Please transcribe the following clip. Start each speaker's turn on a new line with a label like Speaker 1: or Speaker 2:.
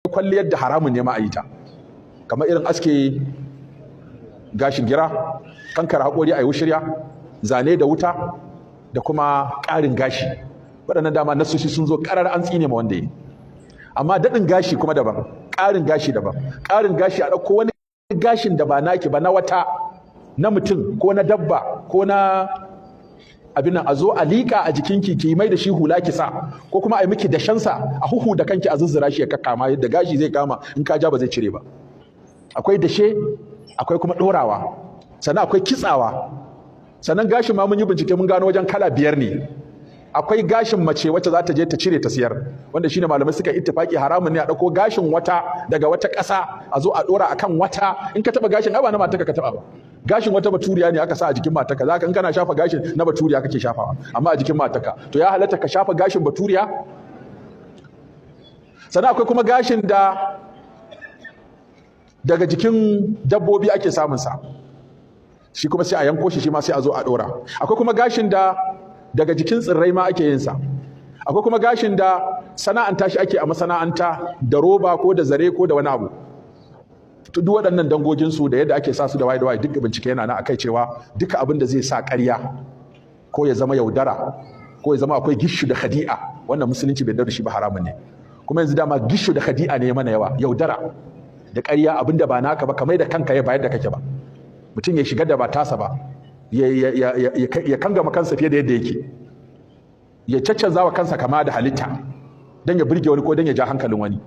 Speaker 1: Kwalliyar da haramun ne ma a yi ta, kamar irin aske gashin gira, kankara haƙori, a yi wushirya, zane da wuta, da kuma ƙarin gashi. Waɗannan dama nasoshi sun zo ƙarar an tsine ma wanda yi. Amma daɗin gashi kuma daban, ƙarin gashi daban. Ƙarin gashi, a ɗauko wani gashin da ba naki ba, na wata, na mutum ko na dabba ko na abin nan, a zo a liƙa a jikinki, ki mai da shi hula ki sa, ko kuma a yi miki dashensa, a huhu da kanki, a zuzzura shi ya kakkama yadda gashi zai kama, in ka ja ba zai cire ba. Akwai dashe, akwai kuma ɗorawa, sannan akwai kitsawa. Sannan gashin ma mun yi bincike mun gano wajen kala biyar ne. Akwai gashin mace wacce za ta je ta cire ta siyar, wanda shine malamai suka ittifaki haramun ne a ɗauko gashin wata daga wata ƙasa a zo a ɗora akan wata. In ka taɓa gashin, ai ba na matarka ka taɓa ba, gashin wata baturiya ne aka sa a jikin matarka. Zaka in kana shafa gashin na baturiya kake shafawa, amma a jikin matarka. To ya halatta ka shafa gashin baturiya? Sannan akwai kuma gashin da daga jikin dabbobi ake samun sa, shi kuma sai a yanko shi, shi ma sai a zo a ɗora. Akwai kuma gashin da daga jikin tsirrai ma ake yin sa. Akwai kuma gashin da sana'anta shi ake a masana'anta da roba ko da zare ko da wani abu. To duk waɗannan dangogin su da yadda ake sa su da waye da waye, duk bincike yana nan akai cewa duka abin da zai sa ƙarya ko ya zama yaudara ko ya zama akwai gishu da khadi'a, wannan Musulunci bai da shi ba, haramun ne. Kuma yanzu dama gishu da khadi'a ne mana yawa, yaudara da ƙarya, abin da ba naka ba kamar da kanka ya bayar da kake ba, mutum ya shiga da ba tasa ba, ya kangama kansa fiye da yadda yake, ya caccanza wa kansa kama da halitta don ya burge wani ko don ya ja hankalin wani.